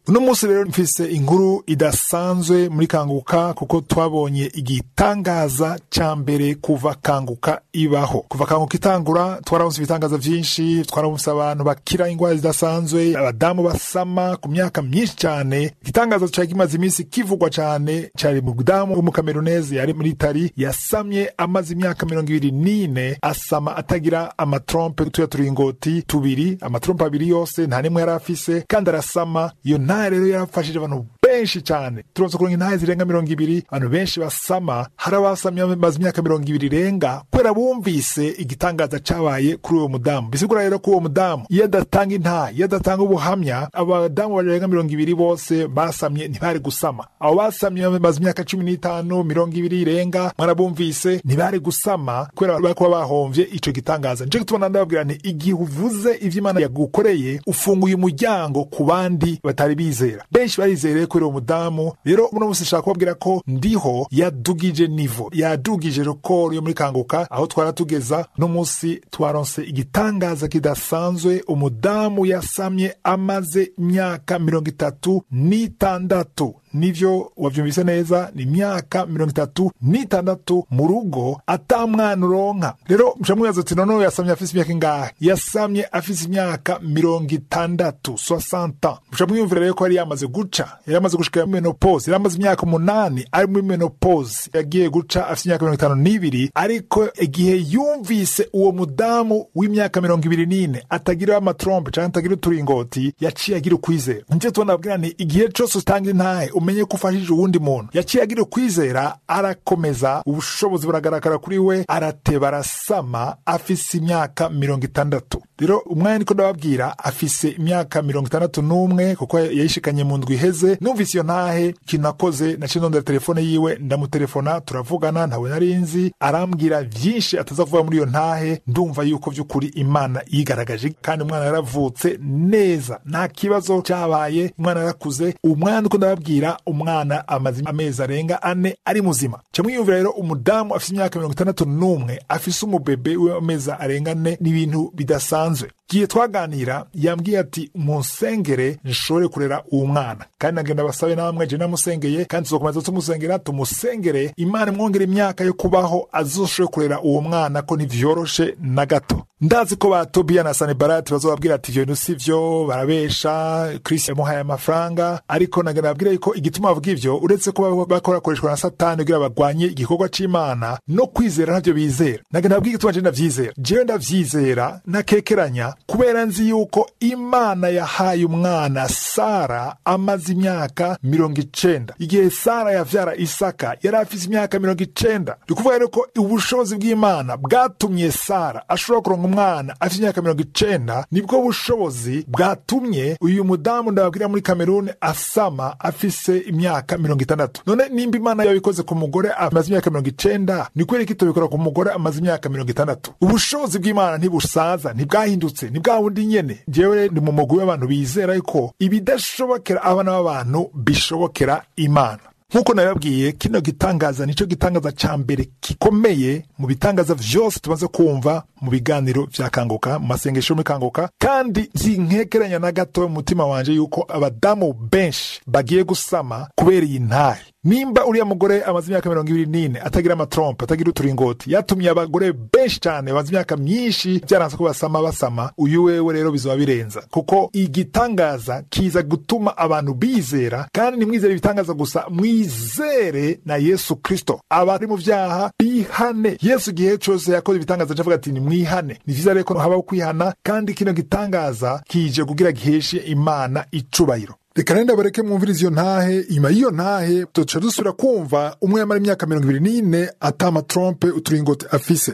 Uno munsi rero mfise inkuru idasanzwe muri Kanguka, kuko twabonye igitangaza ca mbere kuva Kanguka ibaho. Kuva Kanguka itangura twararonse ibitangaza vyinshi, twararonse abantu bakira ingwara zidasanzwe, abadamu basama ku myaka myinshi cane. Igitangaza cari kimaze iminsi kivugwa cane cari umudamu w'umukamerunezi yari muri Itali, yasamye amaze imyaka 24 asama atagira amatrompe, tuya turingoti tubiri, amatrompe abiri yose nta nimwe yari afise, kandi arasama. Iyo ntahe rero yarafashije abantu benshi cyane. Turonse kuronka intahe zirenga 20, abantu benshi basama. Hari abasamye bamaze imyaka 20 irenga kubera bumvise igitangaza cabaye kuri uwo mudamu. Bisigura rero ko uwo mudamu iyo adatanga intahe, iyo adatanga ubuhamya, abadamu barenga 20 bose basamye ntibari gusama. Abo basamye bamaze imyaka 15, 20 irenga, mwarabumvise, ntibari gusama kubera barikuba bahomvye ico gitangaza. Nico gituma ndababwira nti igihe uvuze ivyo Imana yagukoreye, ufunguye umuryango ku bandi batari bizera. Benshi barizereye kuri uwo mudamu. Rero uno munsi nshaka kubabwira ko ndiho yadugije nivo, yadugije record yo muri Kanguka aho twaratugeza. No munsi twaronse igitangaza kidasanzwe, umudamu yasamye amaze imyaka 36. Nivyo wavyumvise neza, ni imyaka 36 mu rugo ata mwana uronka. Rero mshamwibaza uti none yasamye afise imyaka ingahe? Yasamye afise imyaka 60, 60 ans. Mshamwiyumvira rero ko yari yamaze guca, yari yamaze gushika menopause, yari amaze imyaka 8 ari muri menopause, yagiye guca afise imyaka 52. Ariko igihe yumvise uwo mudamu w'imyaka 24 atagira amatrompe canke atagira uturingoti, yaciye agira ukwizera. Nico tubona nti igihe cose utanga intahe umenye ko ufashije uwundi muntu. Yaciye agira ukwizera, arakomeza, ubushobozi buragaragara kuri we, arateba arasama afise imyaka 60. Rero umwanya niko ndababwira afise imyaka 61 kuko yayishikanye mu ndwi iheze. Numvise iyo ntahe, ikintu nakoze naciye ndondera telefone yiwe, ndamutelefona, turavugana, ntawe nari nzi, arambwira vyinshi ataza kuvuga muri iyo ntahe. Ndumva yuko vy'ukuri Imana yigaragaje, kandi umwana yaravutse neza, nta kibazo cyabaye, umwana yarakuze. Umwana niko ndababwira, umwana amaze amezi arenga 4 ari muzima. Camwiyumvira rero umudamu afise imyaka 61 afise umubebe w'amezi arenga 4, ni ibintu bidasanzwe. Giye twaganira yambwiye ati munsengere nshobore kurera uwo mwana, kandi nagenda basabe namwe, je namusengeye kandi tuzokomeza tumusengera, tumusengere Imana imwongere imyaka yo kubaho azoshobore kurera uwo mwana, ko ntivyoroshe na gato. Ndazi ko ba Tobiya na Sanibalati bazobabwira ati ivyo bintu sivyo, barabesha, Kristo yamuhaye amafaranga. Ariko nagenda babwira yuko igituma bavuga ivyo, uretse ko bakorakoreshwa na Satani kugira bagwanye igikorwa c'Imana, no kwizera ntavyo bizera. Nagenda babwira igituma je ndavyizera, jewe ndavyizera nakekeranya, kubera nzi yuko Imana yahaye umwana Sara amaze imyaka 90. Igihe Sara yavyara Isaka yari afise imyaka 90. Ni kuvuga rero ko ubushobozi bw'Imana bwatumye Sara ashobora kuronka umwana afise imyaka 90, nibwo bushobozi bwatumye uyu mudamu ndababwira muri Cameroon asama afise imyaka 60. None nimba Imana yabikoze ku mugore amaze imyaka 90, ni kweri kitobikora ku mugore amaze imyaka 60? Ubushobozi bw'Imana ntibusaza, ntibwahindutse, ni bwa wundi nyene. Jewe ndi mu mugwi w'abantu bizera yuko ibidashobokera abana b'abantu bishobokera Imana. Nkuko nababwiye, kino gitangaza nico gitangaza ca mbere gikomeye mu bitangaza vyose tumaze kumva mu biganiro vya Kanguka, mu masengesho muri Kanguka, kandi zinkekeranya na gato mu mutima wanje yuko abadamu benshi bagiye gusama kubera iyi ntahe. Nimba uriya mugore amaze imyaka 24 atagira amatrompe, atagira uturingoti, yatumye abagore benshi cyane bamaze imyaka myinshi byaranze ko basama basama, uyu wewe rero bizoba birenza, kuko igitangaza kiza gutuma abantu bizera. Kandi nimwizere ibitangaza gusa, mwizere na Yesu Kristo. Abari mu vyaha bihane. Yesu gihe cyose yakoze ibitangaza avuga ati nimwihane. Ni vyiza rero ko habaho kwihana, kandi kino gitangaza kije kugira giheshe Imana icubahiro. Reka rero ndabareke mwumvirize iyo ntahe. Inyuma y'iyo ntahe tuca dusubira kumva umwe yamara imyaka 24 ata amatrompe uturingoti afise.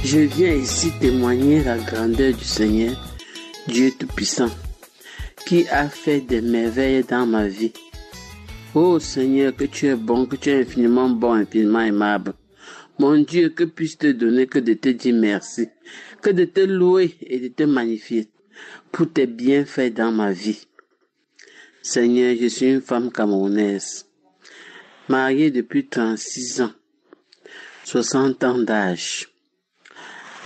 Je viens ici témoigner la grandeur du Seigneur, Dieu Tout-Puissant, qui a fait des merveilles dans ma vie. Ô Seigneur, que tu es bon, que tu es infiniment bon, infiniment aimable. Mon Dieu, que puisse te donner que de te dire merci, que de te louer et de te magnifier pour tes bienfaits dans ma vie. Seigneur, je suis une femme camerounaise, mariée depuis 36 ans, 60 ans d'âge.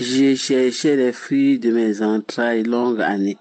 J'ai cherché les fruits de mes entrailles longue année.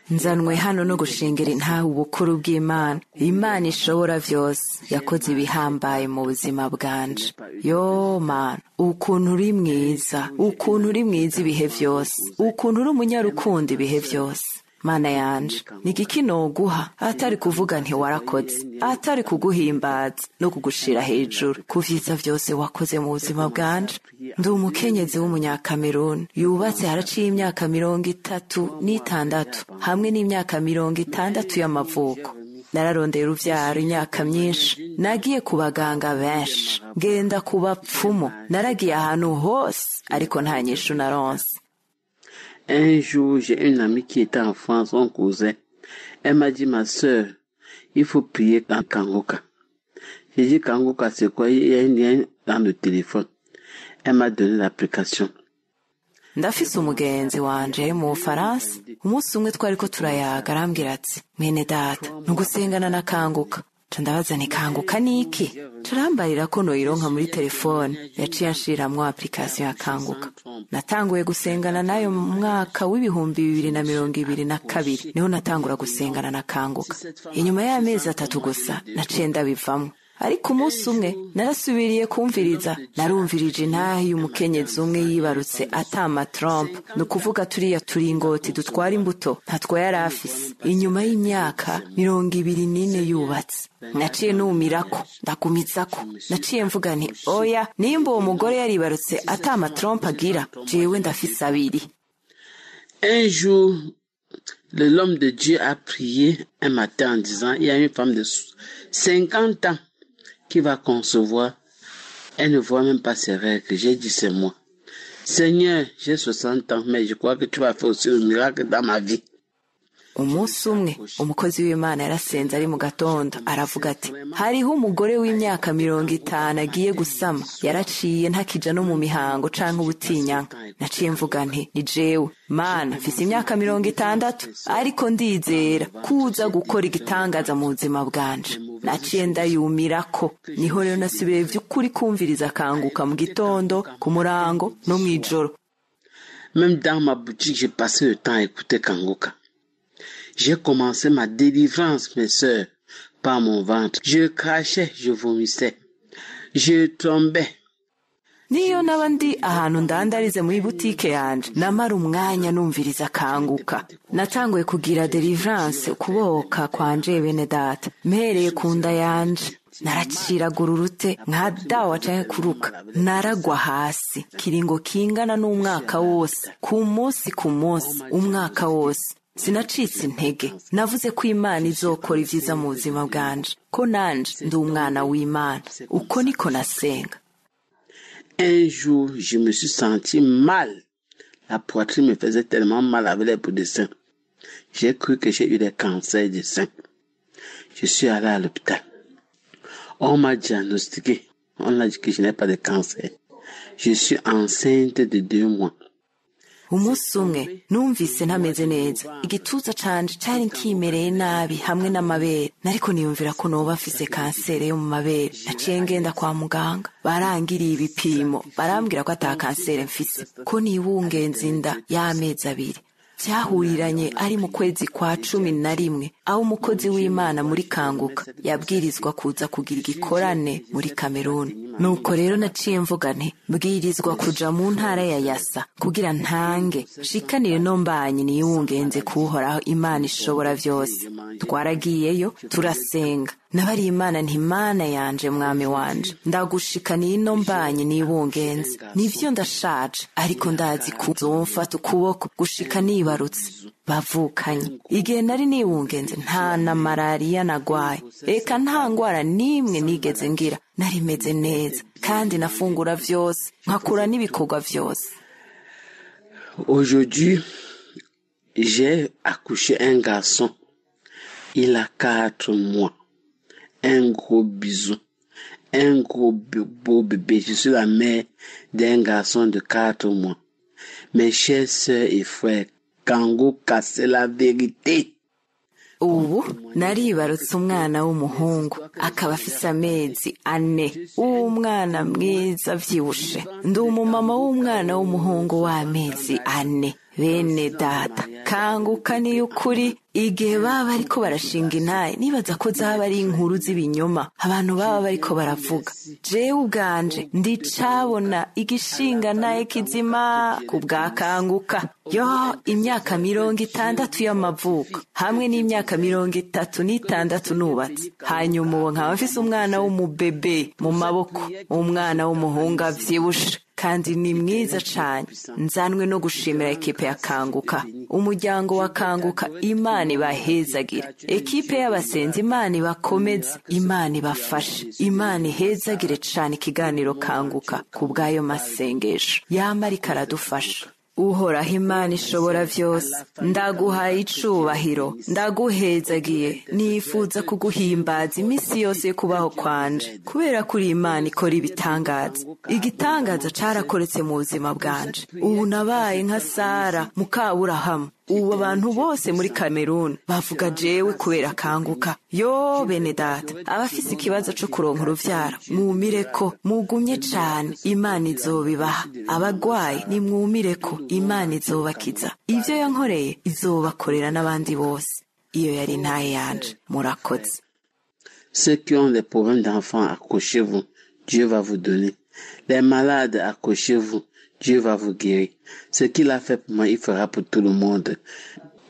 Nzanwe hano no gushingera intahe ubukuru bw'Imana. Imana ishobora vyose yakoze ibihambaye mu buzima bwanje. Yo Mana, ukuntu uri mwiza, ukuntu uri mwiza ibihe vyose, ukuntu uri umunyarukundo ibihe vyose. Mana yanje, ni igiki noguha atari kuvuga nti warakoze, atari kuguhimbaza no kugushira hejuru ku vyiza vyose wakoze mu buzima bwanje. Ndi umukenyezi w'umunyakameruni yubatse haraciye imyaka 36 hamwe n'imyaka 60 y'amavuko. Nararondeye uruvyaro imyaka myinshi, nagiye ku baganga benshi, ngenda ku bapfumu, naragiye ahantu hose ariko nta nyishu naronse. Un jour, j'ai une amie qui était en France, on causait. Elle m'a dit, ma sœur, il faut prier dans Kanguka. J'ai dit, Kanguka, c'est quoi? Il y a un lien dans le téléphone. Elle m'a donné l'application. Ndafise umugenzi wanje yari mu Bufaransa. Umunsi umwe twariko turayaga, arambwira ati, mwene data, ntugusengana na Kanguka. Ca ndabaza nti Kanguka niki? Carambarira ko noyironka muri telefone. Yaciye anshiramwo application ya Kanguka. Natanguye gusengana nayo mu mwaka w'2022, niho natangura gusengana na Kanguka. Inyuma y'amezi 3 gusa naciye ndabivamwo. Ariko umunsi umwe narasubiriye kumviriza, narumvirije intahe y'umukenyezi umwe yibarutse atama trompe, ni ukuvuga turiya turingoti dutwara imbuto ntatwo yari afise, inyuma y'imyaka 24 yubatse. Naciye numirako, ndagumizako, naciye mvuga nti oya, nimba uwo mugore yaribarutse atama trompe agira, jewe ndafise 2. Un jour, l'homme de Dieu a prié un matin en disant, il y a une femme de 50 ans qui va concevoir, elle ne voit même pas ses règles. J'ai dit, c'est moi. Seigneur, j'ai 60 ans, mais je crois que tu vas faire aussi le miracle dans ma vie. Umunsi umwe umukozi w'Imana yarasenze ari mu gatondo, aravuga ati hariho umugore w'imyaka 50 agiye gusama, yaraciye ntakija no mu mihango canke ubutinyanka. Naciye mvuga nti ni jewe Mana, mfise imyaka 60 ariko ndizera kuza gukora igitangaza mu buzima bwanje. Naciye ndayumirako. Niho rero nasubiye vy'ukuri kumviriza Kanguka mu gitondo, ku murango no mw'ijoro. Même dans ma boutique, j'ai passé le temps à écouter Kanguka. J'ai commencé ma délivrance, mes sœurs, par mon ventre. Je crachais, je vomissais, je tombais. Niyo naba ndi ahantu ndandarize muri butike yanje, namara umwanya numviriza Kanguka. Natanguye kugira delivrance ukuboka kwanje bene data, mpereye ku nda yanje. Naraciragura urute nka dawa canke kuruka, naragwa hasi kiringo kingana n'umwaka wose, ku munsi ku munsi, umwaka wose. Sinacitse intege, navuze ko Imana izokora ivyiza mu buzima bwanje, ko nanje ndi umwana w'Imana. Uko niko nasenga. Un jour, je me suis senti mal. La poitrine me faisait tellement mal avec les bouts de sein. J'ai cru que j'ai eu des cancers du sein. Je suis allé à l'hôpital. On m'a diagnostiqué. On a dit que je n'ai pas de cancer. Je suis enceinte de 2 mois. Umunsi umwe numvise ntameze neza, igituza canje cari kimereye nabi hamwe n'amabere, nariko niyumvira ko noba mfise kanseri yo mu mabere. Naciye ngenda kwa muganga, barangiriye ibipimo, barambwira ko ata kanseri mfise, ko nibungenze inda y'amezi 2. Vyahuriranye ari mu kwezi kwa 11, aho umukozi w'Imana muri Kanguka yabwirizwa kuza kugira igikorane muri Kameruni. Nuko rero naciye mvuga nti mbwirizwa kuja mu ntara ya Yasa kugira ntange shikanire no mbanye niyungenze kuhoraho Imana ishobora vyose. Twaragiyeyo turasenga, nabari Imana nti Mana yanje, mwami wanje, ndagushikaniye ino mbanye nibungenze. Nivyo ndashaje, ariko ndazi kuzomfata ukuboko gushika nibarutse. Bavukanye igihe nari nibungenze nta na malariya nagwaye, eka nta ngwara nimwe nigeze ngira, nari meze neza kandi nafungura vyose, nkakora n'ibikorwa vyose. Aujourd'hui, j'ai accouché un garçon. Il a 4 mois. Un gros bisou. Un gros beau bébé. Je suis la mère d'un garçon de 4 mois. Mes chères sœurs et frères, Kanguka, c'est la vérité. Ubu naribarutse umwana w'umuhungu, akaba afise amezi 4. Umwana mwiza avyibushe. Ndi umumama w'umwana w'umuhungu w'amezi 4. Bene data, Kanguka niyo ukuri. Igihe baba bariko barashinga intahe, nibaza ko zaba ari inkuru z'ibinyoma abantu baba bariko baravuga. Jewe ubwanje ndicabona igishinga ntahe kizima ku bwa Kanguka. Yo, imyaka 60 y'amavuko hamwe n'imyaka 36 nubatse, hanyuma ubu nkaba mfise umwana w'umubebe mu maboko, umwana w'umuhungu avyibushe kandi ni mwiza cane. Nzanwe no gushimira ekipe ya Kanguka, umuryango wa Kanguka. Imana ibahezagira, ekipe y'abasenzi Imana ibakomeze, Imana ibafashe, Imana ihezagire cane ikiganiro Kanguka ku bw'ayo masengesho yama ariko aradufasha. Uhoraho Imana ishobora vyose, ndaguhaye icubahiro, ndaguhezagiye, nifuza kuguhimbaza imisi yose yo kubaho kwanje, kubera ko uri Imana ikora ibitangaza. Igitangaza carakoretse mu buzima bwanje. Ubu nabaye nka Sara mukaburahamu. Ubu abantu bose muri Kameruni bavuga jewe kubera Kanguka. Yo bene data, abafise ikibazo co kuronka uruvyaro, mwumire ko mugumye cane, Imana izobibaha. Abagwayi nimwumire ko Imana izobakiza. Ivyo yankoreye izobakorera n'abandi bose. Iyo yari intahe yanje. Murakoze. Ceux qui ont des problèmes d'enfants, accrochez-vous, Dieu va vous donner. Les malades, accrochez-vous, Dieu va vous guérir. Ce qu'il a fait pour moi, il fera pour tout le monde.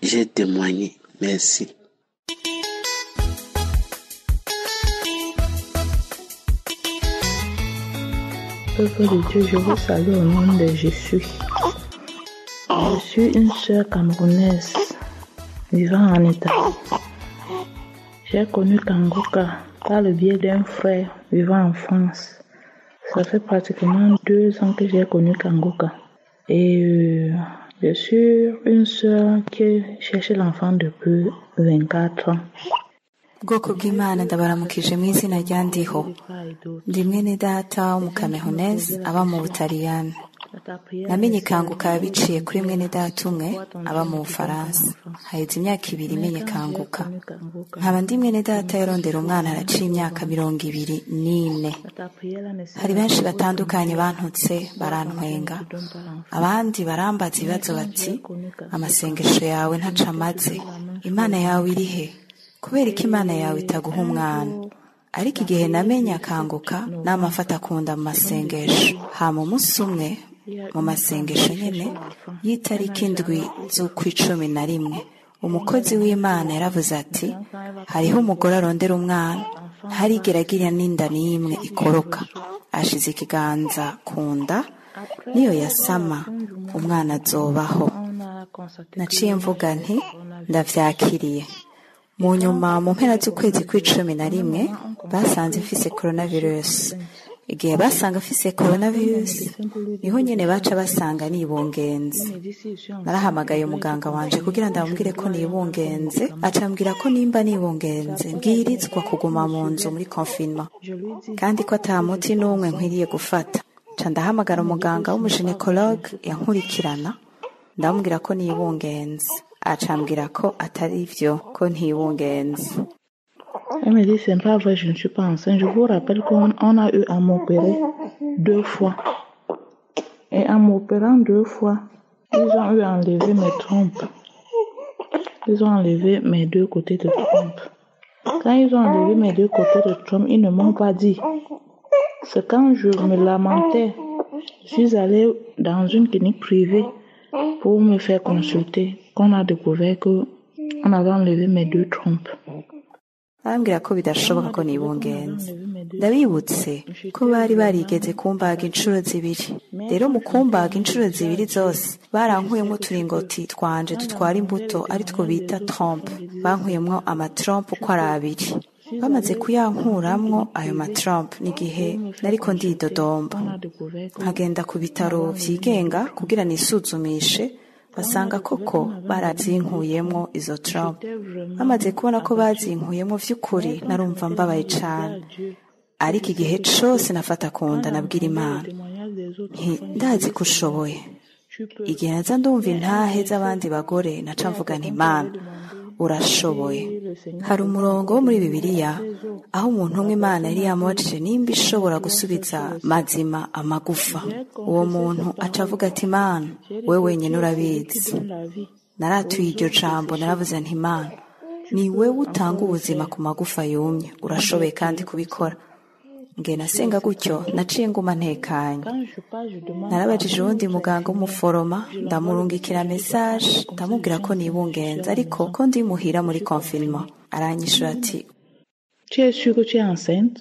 J'ai témoigné. Merci. Peuple de Dieu, je vous salue au nom de Jésus. Je suis une sœur camerounaise vivant en Italie. J'ai connu Kanguka par le biais d'un frère vivant en France. Ça fait pratiquement 2 ans que j'ai connu Kanguka. Et je suis une sœur qui cherche l'enfant depuis 24 ans. Bwoko bw'Imana, ndabaramukije mu izina rya Ndiho. Ndi mwene data w'umukameruneze aba mu Butaliyani. Namenye Kanguka biciye kuri mwene data umwe aba mu Bufaransa. Haheze imyaka 2 menye Kanguka. Nkaba ndi mwene data yarondera umwana araciye imyaka 24. Hari benshi batandukanye bantutse barantwenga, abandi barambaza ibibazo bati amasengesho yawe ntaco amaze, Imana yawe iri he? Kubera ko Imana yawe itaguha umwana? Ariko igihe namenye Kanguka, namafata akunda mu masengesho. Hama umunsi umwe mu masengesho nyene y'itariki 7 z'ukwa 11, umukozi w'Imana yaravuze ati hariho umugore arondera umwana, ntarigera agira n'inda n'imwe ikoroka, ashize ikiganza ku nda, niyo yasama umwana azobaho. Naciye mvuga nti ndavyakiriye. Mu nyuma mu mpera z'ukwezi kwa 11 basanze mfise coronavirus. Igihe basanga mfise coronavirus, niho nyene baca basanga nibungenze. Narahamagaye umuganga wanje kugira ndamubwire ko nibungenze, acambwira ko nimba nibungenze mbwirizwa kuguma mu nzu muri confinement, kandi ko ata muti n'umwe nkwiriye gufata. Ca ndahamagara umuganga w'umuginekologue yankurikirana, ndamubwira ko nibungenze, acambwira ko atari ivyo, ko ntibungenze. Elle me dit, c'est pas vrai, je ne suis pas enceinte. Je vous rappelle qu'on a eu à m'opérer 2 fois. Et en m'opérant 2 fois, ils ont eu à enlever mes trompes. Ils ont enlevé mes 2 côtés de trompe. Quand ils ont enlevé mes 2 côtés de trompe, ils ne m'ont pas dit. C'est quand je me lamentais, je suis allée dans une clinique privée pour me faire consulter, qu'on a découvert que on avait enlevé mes 2 trompes. Arambwira ko bidashoboka ko nibungenze. Ndabibutse ko bari barigeze kumbaga inshuro 2. Rero mu kumbaga inshuro 2 zose barankuyemo uturingoti twanje dutwara imbuto, ari two bita trompe. Bankuyemwo amatrompe uko ari 2. Bamaze kuyankuramwo ayo matrompe n'igihe nariko ndidodomba, nkagenda ku bitaro vyigenga kugira nisuzumishe, basanga koko barazinkuyemwo izo trompe. Bamaze kubona ko bazinkuyemwo vy'ukuri, narumva mbabaye cane. Ariko igihe cose nafata kunda nabwira Imana nti ndazi ko ushoboye. Igihe naza ndumva intahe z'abandi bagore, naca mvuga nti Imana urashoboye. Hari umurongo wo muri Bibiliya aho umuntu umwe Imana yari yamubajije nimba ishobora gusubiza mazima amagufa. Uwo muntu aca avuga ati: "Imana, we wenyine urabizi." Naratuye iryo jambo, naravuze nti: "Imana, ni wewe utanga ubuzima ku magufa yumye, urashoboye kandi kubikora." Nge nasenga gutyo, naciye nguma ntekanye. Narabajije uwundi muganga w'umuforoma, ndamurungikira message, ndamubwira ko nibungenze ariko ko ndi muhira muri confinement. Aranyishura ati: Tu es sûre que tu es enceinte?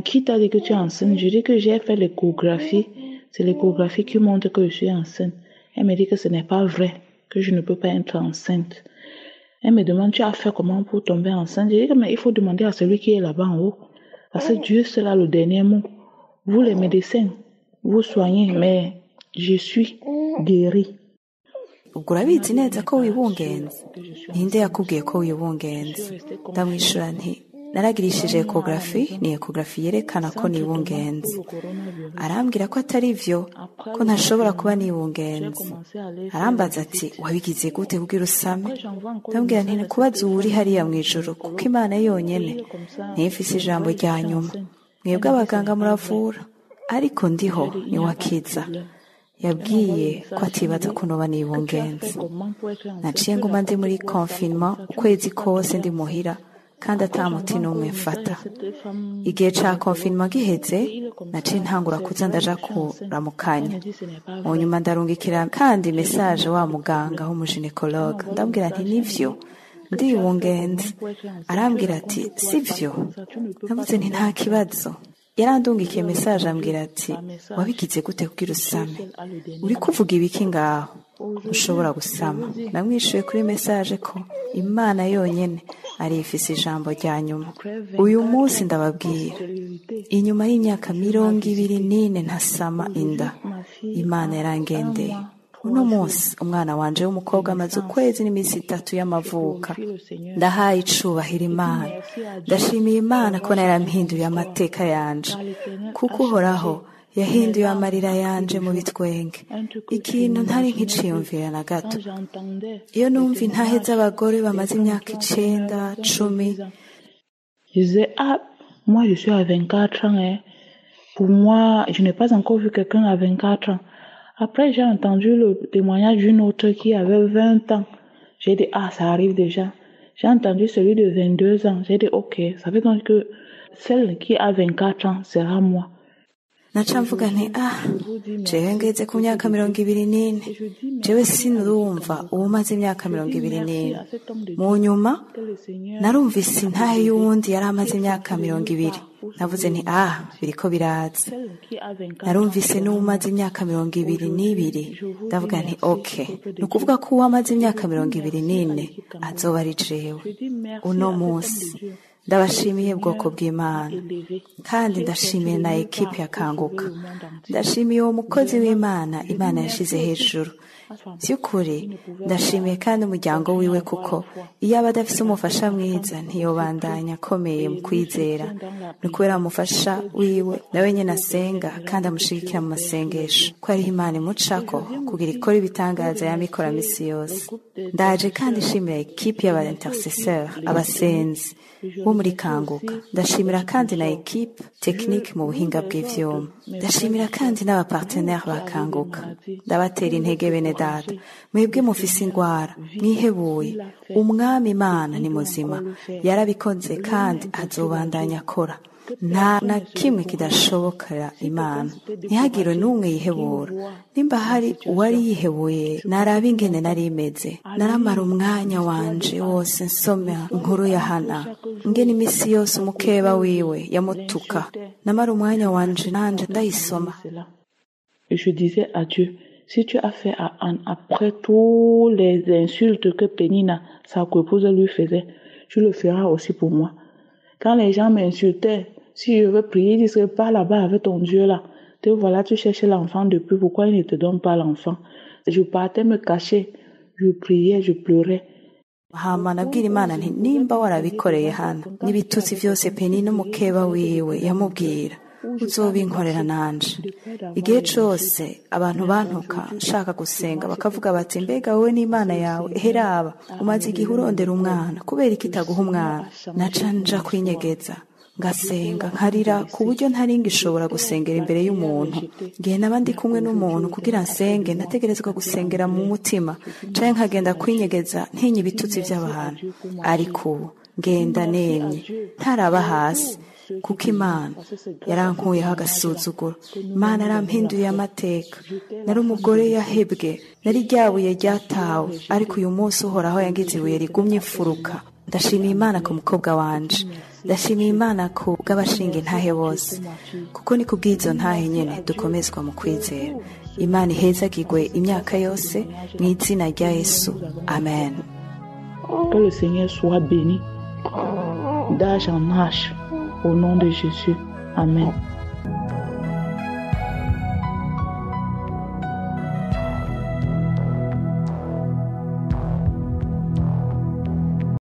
Qui t'a dit que tu es enceinte? Je dis que j'ai fait l'échographie. C'est l'échographie qui montre que je suis enceinte. Elle me dit que ce n'est pas vrai, que je ne peux pas être enceinte. Elle me demande: tu as fait comment pour tomber enceinte? Je dis que mais il faut demander à celui qui est là-bas en haut. Parce que Dieu seul a le dernier mot. Vous les médecins, vous soignez, mais je suis guérie. "Ubwo urabizi neza ko wibungenze? Ninde yakubwiye ko wibungenze?" Ndamwishura nti: "Naragirishije échographie, ni échographie yerekana ko nibungenze." Arambwira ko atari vyo, ko ntashobora kuba nibungenze. Arambaza ati: "Wabigize gute kugira usame?" Ndamubwira nti: "Ni kubaza uwuri hariya mu ijuru, kuko Imana yonyene niyo ifise ijambo rya nyuma. Mwebwe abaganga muravura, ariko ndiho niwakiza." Yabwiye ko atibaza ko noba nibungenze. Naciye nguma ndi muri confinement ukwezi kose, ndi muhira kandi ata muti n'umwe mfata. Igihe ca confinement giheze, naciye ntangura kuza ndaja kuramukanya. Mu nyuma ndarungikira kandi message wa muganga w'umugynécologue, ndabwira nti: "Nivyo, ndibungenze." Arambwira ati: "Sivyo." Navuze nti: "Nta kibazo." Yarandungikiye message, ambwira ati: "Wabigize gute kugira usame? Uri kuvuga ibiki ngaho? Ushobora gusama?" Namwishuye kuri message ko Imana yonyene ari ifise ijambo rya nyuma. Uyu munsi ndababwira, inyuma y'imyaka 24 ntasama inda, Imana yarangendeye. Uno munsi umwana wanje w'umukobwa amaze ukwezi n'iminsi 3 y'amavuka. Ndahaye icubahiro Imana, ndashimiye Imana ko yarampinduriye amateka yanje, kuko Uhoraho yahinduye amarira yanje mu bitwenge, ikintu ntari nkiciyumvira na gato. Iyo numva intahe z'abagore bamaze imyaka 9, 10, Je disais, ah, moi je suis à 24 ans. Hein. Pour moi, je n'ai pas encore vu quelqu'un à 24 ans. Après, j'ai entendu le témoignage d'une autre qui avait 20 ans. J'ai dit, ah, ça arrive déjà. J'ai entendu celui de 22 ans. J'ai dit, ok, ça veut dire que celle qui a 24 ans sera moi. Naca mvuga nti: "Ah, jewe ngeze ku myaka 24, jewe sinurumva uwumaze imyaka 24." Mu nyuma narumvise intahe y'uwundi yari amaze imyaka 20, navuze nti: "Ah, biriko biraza." Narumvise n'uwumaze imyaka 22, ndavuga nti: "Ok, ni ukuvuga ko uwamaze imyaka 24 azoba ari jewe." Uno munsi ndabashimiye bwoko bw'Imana, kandi ndashimiye na ekipi ya Kanguka. Ndashimiye uwo mukozi w'Imana Imana yashize hejuru by'ukuri. Ndashimiye kandi umuryango wiwe, kuko iyo aba adafise umufasha mwiza ntiyobandanya akomeye mu kwizera. Ni ukubera umufasha wiwe nawe nyine asenga kandi amushigikira mu masengesho, ko ariho Imana imucako kugira ikora ibitangaza yama ikora misi yose. Ndaje kandi nshimira ekipi y'aba intercesseur, abasenzi bo muri Kanguka. Ndashimira kandi na équipe technique mu buhinga bw'ivyuma. Ndashimira kandi n'abapartenaire ba Kanguka. Ndabatera intege, bene data, mwebwe mufise indwara, mwihebuye. Umwami Imana ni muzima, yarabikoze kandi azobandanya akora. Nta na kimwe kidashobokera Imana. Ntihagire n'umwe yihebura. Nimba hari uwari yihebuye, naraba ingene nari imeze. Naramara umwanya wanje wose nsoma inkuru ya Hana, ingene imisi yose umukeba wiwe yamutuka. Namara umwanya wanje nanje ndayisoma. Et je disais à Dieu, si tu as fait à Anne, après tous les insultes que Pénina, sa coépouse, lui faisait, tu le feras aussi pour moi. Quand les gens m'insultaient, si je veux prier, ils disent: pars là-bas avec ton Dieu là. Te voilà, tu cherches l'enfant depuis, pourquoi il ne te donne pas l'enfant? Je partais me cacher, je priais, je pleurais. Hama nabwira Imana nti: "Nimba warabikoreye Hana n'ibitutsi vyose Penina n'umukeba wiwe yamubwira, Uzobinkorera nanje. Igihe cose abantu bantuka nshaka gusenga, bakavuga bati: "Mbega wowe n'Imana yawe, heraba umaze igihe urondera umwana, kubera iki itaguha umwana?" Naca nja kwinyegeza, ngasenga, nkarira ku buryo ntari ngishobora gusengera imbere y'umuntu. Ngihe naba ndi kumwe n'umuntu kugira nsenge, nategerezwa gusengera mu mutima canke nkagenda kwinyegeza, ntinya ibitutsi by'abantu. Ariko ubu ngenda nemye, ntaraba hasi, kuko Imana yarankuyeho agasuzuguro. Imana yarampinduriye amateka. Nari umugore yahebwe, nari ryabuye ryatawe, ariko uyu munsi Uhoraho yangize ibuye rigumye imfuruka. Ndashimiye Imana ku mukobwa wanje, ndashimiye Imana ku bw'abashinga intahe bose, kuko ni ku bw'izo ntahe nyene dukomezwa mu kwizera. Imana ihezagirwe imyaka yose mu izina rya Yesu, amen. Que le Seigneur soit béni d'âge en âge. Au nom de Jésus. Amen.